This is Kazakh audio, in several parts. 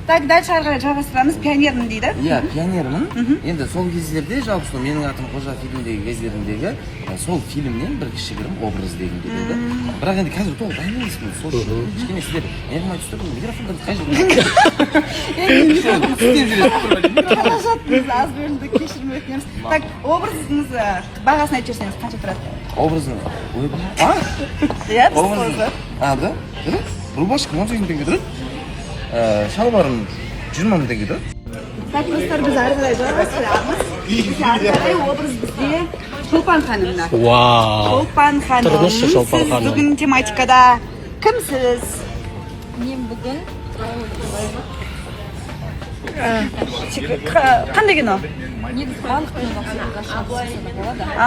Так, дальше ары қарай жалғастырамыз. Пионермін дейді. Иә, пионермін. Енді сол кездерде жалпы сол «Менің атым Қожа» фильміндегі кездеріндегі сол фильмнен бір кішігірім образ дегім келеді. Бірақ енді қазір толық дайын емеспін, сол үшін кішкене сіздер не қылмай тұрсыздар, бұл микрофондарды қай жерде істеп жүресіздер? Қаражатымыз аз бөлінді, кешірім өтінеміз. Так, образыңыз, бағасын айтып жіберсеңіз, қанша тұрады? Образын, ойбай, а? Иә, біз Образын қойды. А, да, рубашка 18 000 теңге тұрады, шалбарым 20 000 теңге тұрады. Так, достар, біз ары қарай жалғастырамыз. Бізде ары қарай образ бізде Шолпан ханымда. Вау! Шолпан ханым, Тұрыңызшы, Шолпан сіз ханым. бүгін тематикада кімсіз? Мен бүгін Қандай кино? Негізі барлық киноны жақсы көрсем болады. А.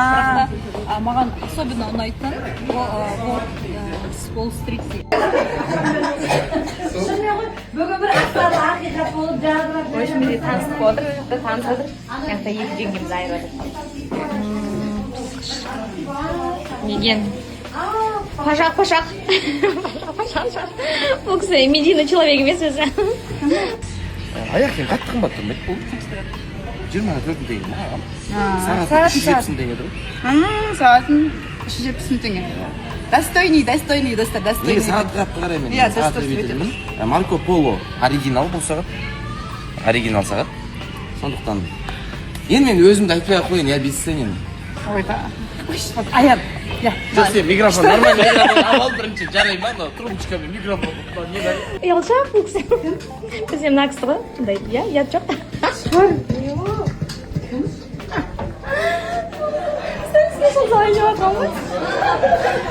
Бірақ та маған особенно ұнайтын Уолл Стрит деген. Бүгін бір астарлы ақиқат болып жазылып. В общем, бізде таныстық болып отыр, біз танысып жатыр. Мына жақта екі жеңгеміз айырып жатыр. Деген пашақ, пашақ, пашақ, пашақ. Бұл кісі медийный человек емес өзі. Аяқ киім қатты қымбат тұрмайды, бұл 24 000 теңге маған. Сағаты Сағатын, 370 мың теңге тұрады. Сағатын 370 мың теңге. Достойный, достойный, достар, Неге достойный. сағат қатты қараймын? Иә, Мен сағат дұрыс, любительмін. Марко Поло оригинал, бұл сағат оригинал сағат. Сондықтан енді мен өзімді айтпай ақ қояйын, я бесценен. Ой, да. Ой, Аян. Иә. Жоқ, сен микрофон, нормально микрофон алып ал бірінші, жарай ма? Анау трубочкамен микрофон не бар? Ұялшақ бұл кісі. Бізде мына кісі ғой мындай, иә, ұят жоқ. Сол солай деп жатқан ғой.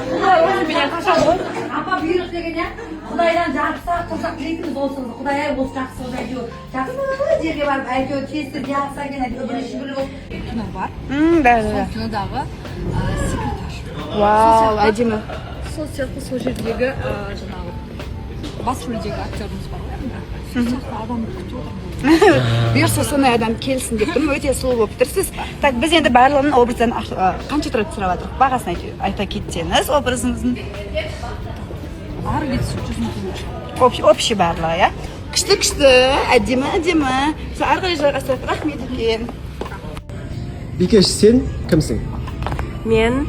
Бұлар өзі менен қашады ғой. Апа, бұйрық деген, иә, құдайдан жақсы қылсақ тілейтінбіз осы қызды. Құдай ай, осы жақсы қыз әйтеуір жақсы жерге барып, әйтеуір тез тез жақсы екен, әйтеуір үбірлі шүбірлі болып. Кино бар. Да, да, Сол да. кинодағы секретарь. Вау, әдемі. Сол сияқты сол жердегі жаңағы бас рөлдегі актеріміз бар ғой енді. Сол сияқты адамды күтіп отырмын. Бұйырса, сондай адам келсін деп тұрмын. Өте сұлу болып тұрсыз. Так, біз енді барлығының образдан қанша тұрады сұрап жатырмық. Бағасын айта кетсеңіз образыңыздың. Ары кетсе 100 000 теңге. Общий барлығы, иә. Күшті, күшті, әдемі, әдемі. Сол, ары қарай жалғастырайық. Рахмет үлкен. Бикеш, сен кімсің? Мен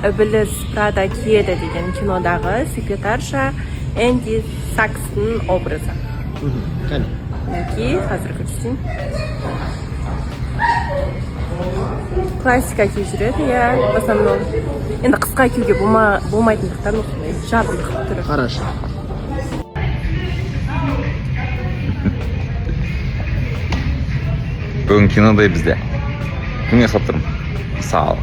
«Ібіліс Прада киеді» деген кинодағы секретарша Энди Сакстың образы. Кәне. Мінекей, қазір көрсетейін. Классика киіп жүреді, иә, в основном. Енді қысқа киюге болмайтындықтан осындай жабық түрі. Қарашы. Бүгін кинодай бізде. Кімге ұқсап тұрмын? Мысалы.